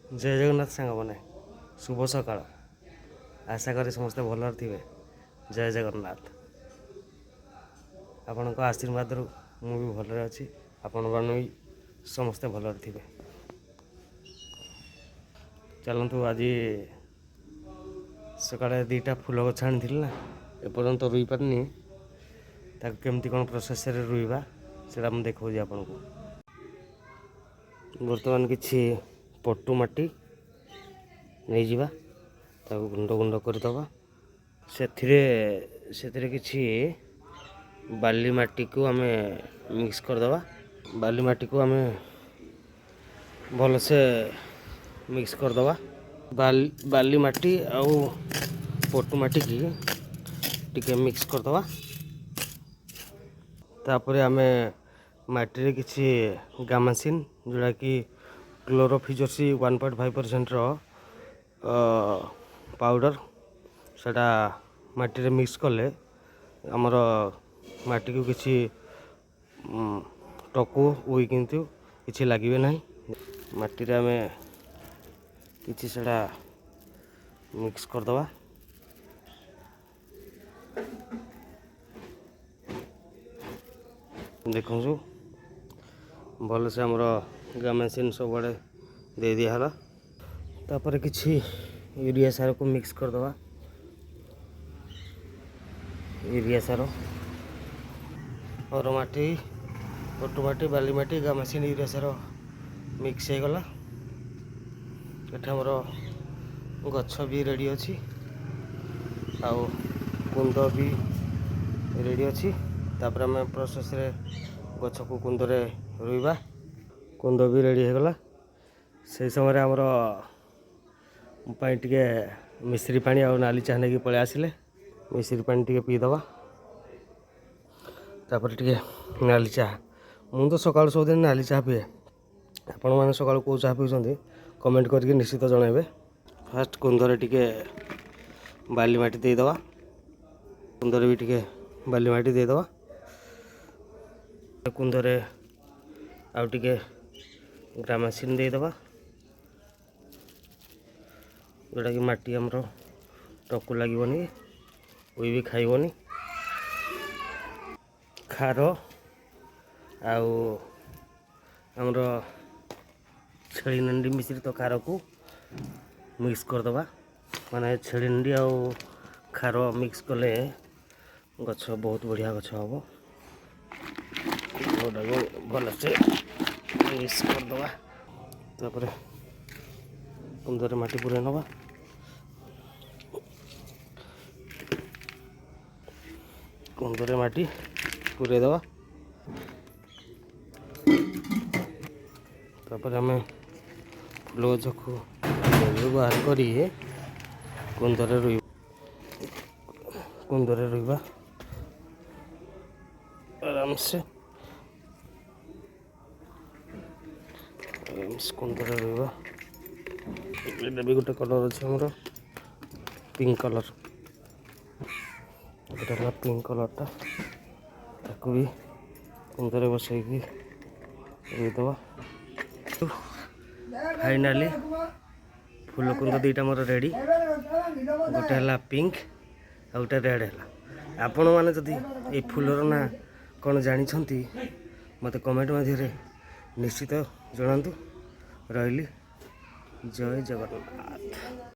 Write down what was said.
ଜୟ ଜଗନ୍ନାଥ ସାଙ୍ଗମାନେ, ଶୁଭ ସକାଳ। ଆଶା କରେ ସମସ୍ତେ ଭଲରେ ଥିବେ। ଜୟ ଜଗନ୍ନାଥ। ଆପଣଙ୍କ ଆଶୀର୍ବାଦରୁ ମୁଁ ବି ଭଲରେ ଅଛି, ଆପଣମାନେ ବି ସମସ୍ତେ ଭଲରେ ଥିବେ। ଚାଲନ୍ତୁ, ଆଜି ସକାଳେ 2ଟା ଫୁଲ ଗଛ ଆଣିଥିଲି ନା, ଏପର୍ଯ୍ୟନ୍ତ ରୋଇ ପାରିନି। ତାକୁ କେମିତି କ'ଣ ପ୍ରୋସେସ୍ରେ ରୋଇବା, ସେଇଟା ମୁଁ ଦେଖାଉଛି ଆପଣଙ୍କୁ। ବର୍ତ୍ତମାନ କିଛି ପଟୁ ମାଟି ନେଇଯିବା, ତାକୁ ଗୁଣ୍ଡ ଗୁଣ୍ଡ କରିଦେବା। ସେଥିରେ ସେଥିରେ କିଛି ବାଲି ମାଟିକୁ ଆମେ ମିକ୍ସ କରିଦେବା। ବାଲି ମାଟିକୁ ଆମେ ଭଲସେ ମିକ୍ସ କରିଦେବା। ବାଲି ମାଟି ଆଉ ପଟୁ ମାଟିକି ଟିକେ ମିକ୍ସ କରିଦେବା। ତାପରେ ଆମେ ମାଟିରେ କିଛି ଗାମାସିନ୍, ଯେଉଁଟାକି କ୍ଲୋରୋଫିଜୋସି 1.5 ପରସେଣ୍ଟର ପାଉଡ଼ର, ସେଇଟା ମାଟିରେ ମିକ୍ସ କଲେ ଆମର ମାଟିକୁ କିଛି ଟକୁ, ଉଇ କିନ୍ତୁ କିଛି ଲାଗିବେ ନାହିଁ। ମାଟିରେ ଆମେ କିଛି ସେଇଟା ମିକ୍ସ କରିଦେବା। ଦେଖନ୍ତୁ, ଭଲସେ ଆମର ଗାମାସିନ୍ ସବୁଆଡ଼େ ଦେଇ ଦିଆହେଲା। ତାପରେ କିଛି ୟୁରିଆ ସାରକୁ ମିକ୍ସ କରିଦେବା। ୟୁରିଆ ସାର, ହର ମାଟି, ପଟୁ ମାଟି, ବାଲି ମାଟି, ଗାମାସିନ୍, ୟୁରିଆ ସାର ମିକ୍ସ ହେଇଗଲା। ଏଠି ଆମର ଗଛ ବି ରେଡ଼ି ଅଛି ଆଉ କୁଣ୍ଡ ବି ରେଡ଼ି ଅଛି। ତାପରେ ଆମେ ପ୍ରୋସେସ୍ରେ ଗଛକୁ କୁଣ୍ଡରେ ରୋଇବା। କୁଣ୍ଡ ବି ରେଡ଼ି ହେଇଗଲା। ସେଇ ସମୟରେ ଆମର ମୋ ପାଇଁ ଟିକେ ମିଶ୍ରି ପାଣି ଆଉ ନାଲି ଚାହା ନେଇକି ପଳେଇ ଆସିଲେ। ମିଶ୍ରି ପାଣି ଟିକେ ପିଇଦେବା, ତାପରେ ଟିକେ ନାଲି ଚାହା। ମୁଁ ତ ସକାଳୁ ସବୁଦିନ ନାଲି ଚାହା ପିଏ। ଆପଣମାନେ ସକାଳୁ କେଉଁ ଚାହା ପିଉଛନ୍ତି, କମେଣ୍ଟ କରିକି ନିଶ୍ଚିତ ଜଣାଇବେ। ଫାଷ୍ଟ କୁନ୍ଦରେ ଟିକେ ବାଲି ମାଟି ଦେଇଦେବା। କୁନ୍ଦରେ ବି ଟିକେ ବାଲି ମାଟି ଦେଇଦେବା। କୁନ୍ଦରେ ଆଉ ଟିକେ ଗ୍ରାମାସିନ୍ ଦେଇଦେବା, ଯେଉଁଟାକି ମାଟି ଆମର ଟକୁ ଲାଗିବନି, ଉଇ ବି ଖାଇବନି। ଖାର ଆଉ ଆମର ଛେଳି ନେଣ୍ଡି ମିଶ୍ରିତ ଖାରକୁ ମିକ୍ସ କରିଦେବା। ମାନେ ଛେଳି ନେଣ୍ଡି ଆଉ ଖାର ମିକ୍ସ କଲେ ଗଛ ବହୁତ ବଢ଼ିଆ ଗଛ ହେବ। କୁନ୍ଦଟାକୁ ଭଲସେ ମିକ୍ସ କରିଦେବା। ତାପରେ କୁନ୍ଦରେ ମାଟି ପୁରେଇ ନେବା। କୁନ୍ଦରେ ମାଟି ପୁରେଇ ଦେବା। ତାପରେ ଆମେ ଫୁଲ ଗଛକୁ ବାହାର କରି କୁନ୍ଦରେ ରୋଇବା ଆରାମସେ। ଆରାମସେ କୁନ୍ଦରେ ରୋଇବା। ଏଇଟା ବି ଗୋଟେ କଲର୍ ଅଛି ଆମର, ପିଙ୍କ କଲର୍। ଏଇଟା ହେଲା ପିଙ୍କ କଲର୍ଟା। ତାକୁ ବି କୁନ୍ଦରେ ବସେଇକି ରୋଇଦେବା। ଫାଇନାଲି ଫୁଲ କୁନ୍ଦ 2ଟା ମୋର ରେଡ଼ି। ଗୋଟେ ହେଲା ପିଙ୍କ ଆଉ ଗୋଟେ ରେଡ଼୍ ହେଲା। ଆପଣମାନେ ଯଦି ଏଇ ଫୁଲର ନାଁ କ'ଣ ଜାଣିଛନ୍ତି, ମୋତେ କମେଣ୍ଟ ମଧ୍ୟରେ ନିଶ୍ଚିତ ଜଣାନ୍ତୁ। ରହିଲି, ଜୟ ଜଗନ୍ନାଥ।